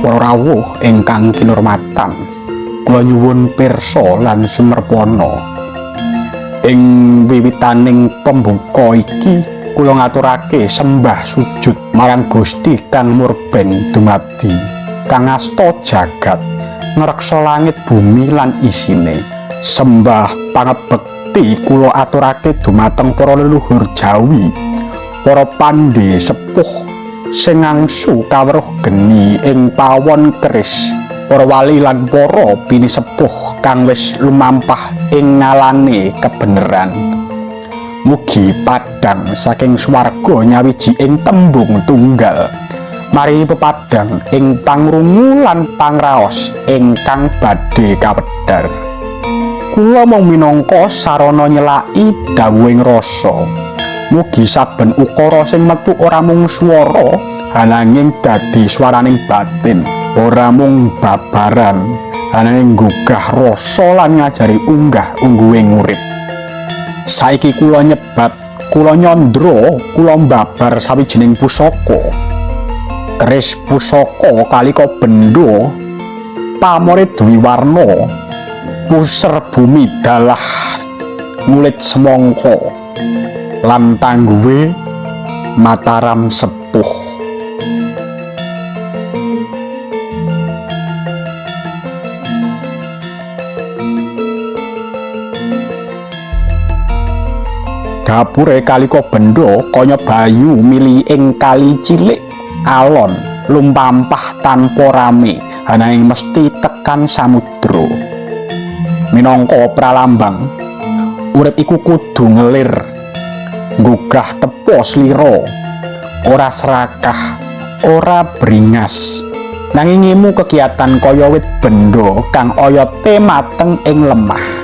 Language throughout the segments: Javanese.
Para rawuh ingkang kinurmatan, kula nyuwun pirsa lan sumerpana. Ing wiwitaning pembuka iki kula ngaturake sembah sujud marang Gusti kang murbeng dumadi, kang asta jagat, ngreksa langit bumi lan isine. Sembah pangebekti kula aturake dumateng para leluhur Jawi, para pandhe sepuh sing ngangsu kawruh geni ing pawon keris, para wali lan para pinisepuh kang wis lumampah ing ngalane kebeneran. Mugi padhang saking swarga nyawiji ing tembung tunggal, maringi pepadhang ing pangrungu lan pangraos ingkang badhe kawedhar. Kula mung minangka sarana nyelaki dawuhing rasa. Mugi saben ukara sing metu ora mung swara, ananging dadi swaraning batin, ora mung babaran, ananging nggugah rasa lan ngajari unggah ungguhing urip. Saiki kula nyebat, kula nyandra, kula mbabar sawijining pusaka. Keris pusaka kalika benda, pamore dwi warna, puser bumi dalah ngulit semangka, lan tangguhe Mataram sepuh. Dapure kalika benda kaya bayu mili ing kali cilik alon lumpampah tanpa rame, ananging mesti tekan samudra. Minangka pralambang urip iku kudu ngelir, nggugah tepa slira, ora serakah, ora bringas, nanging ngimu kegiatan kaya wit benda kang oyote mateng ing lemah.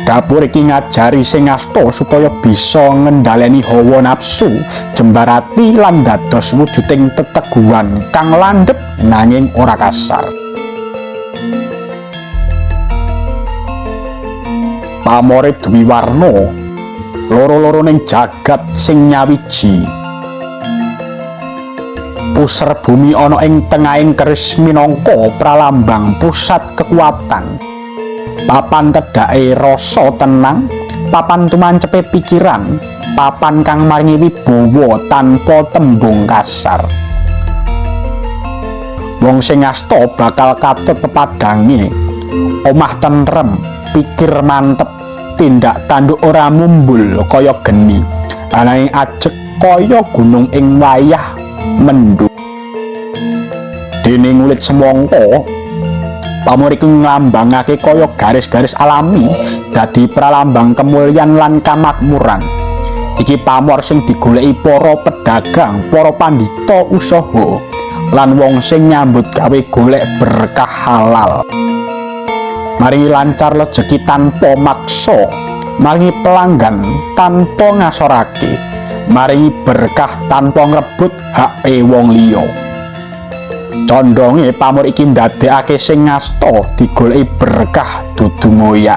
Dapur iki ngajari sing ngasta supaya bisa ngendhaleni hawa nafsu, jembar ati lan dados wujuding teteguhan kang landhep nanging ora kasar. Pamore dwi warna, loro-loroning jagat sing nyawiji. Puser bumi ana ing tengahing keris minangka pralambang pusat kekuatan. Papan tedhake rasa tenang, papan tumancepe pikiran, papan kang maringi wibawa tanpa tembung kasar. Wong sing ngasta bakal katut pepadhange, omah tentrem, pikir mantep, tindak tanduk ora mumbul kaya geni, ananging ajeg kaya gunung ing wayah mendung. Dene ngulit semangka, pamor iku nglambangake kaya garis-garis alami, dadi pralambang kemulyan lan kamakmuran. Iki pamor sing digoleki para pedagang, para pandhita usaha, lan wong sing nyambut gawe golek berkah halal. Maringi lancar rejeki tanpa maksa, maringi pelanggan tanpa ngasorake, maringi berkah tanpa ngrebut hake wong liya. Condonge pamor iki ndadekake sing ngasta digoleki berkah dudu ngoyak.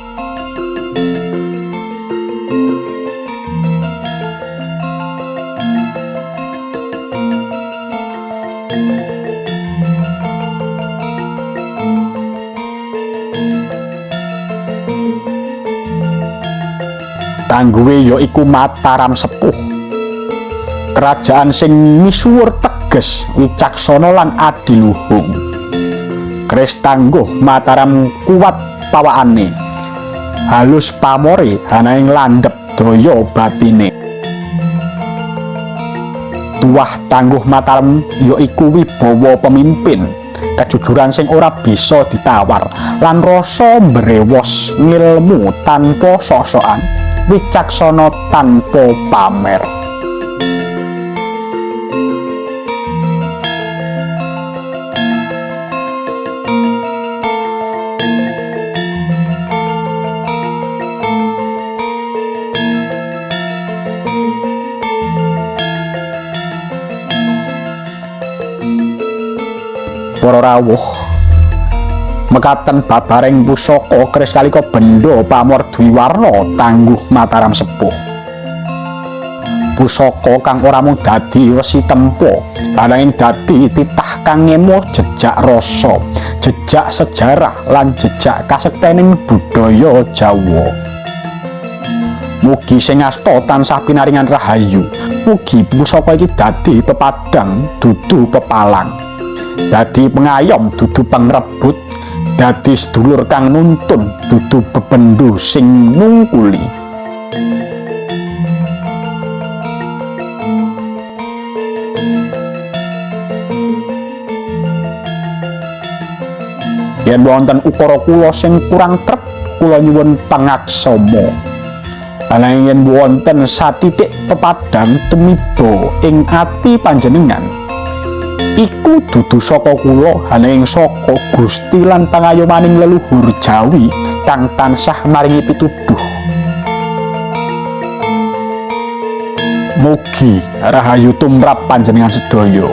Tangguhe ya iku Mataram sepuh, kerajaan sing misuwur teges, wicaksana lan adiluhung. Keris tangguh Mataram kuat pawakane, halus pamore ananging landhep daya batine. Tuwah tangguh Mataram ya iku wibawa pemimpin, kejujuran sing ora bisa ditawar, lan rasa mbrewos ngilmu tanpa sok-sokan, wicaksana tanpa pamer. Para rawuh, Mekaten babaring pusaka keris kalika benda pamor dwiwarna tangguh Mataram sepuh. Pusaka kang ora mung dadi wesi tempa, ananging dadi titah kang ngemo jejak rasa, jejak sejarah lan jejak kasektening budaya Jawa. Mugi sing asta tansah pinaringan rahayu. Mugi pusaka iki dadi pepadang dudu pepalang. Dadi pengayom dudu pangrebut, dadi sedulur kang nuntun dudu bebendu sing nungkuli. Yen wonten ukara kula sing kurang trep, kula nyuwun pangaksama. Ananging yen wonten satitik pepadang tumiba ing ati panjenengan, iku dudu saka kula, ananging saka Gusti lan pangayomaning leluhur Jawi kang tansah maringi pituduh. Mugi rahayu tumrap panjenengan sedaya.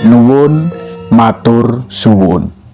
Nuwun matur suwun.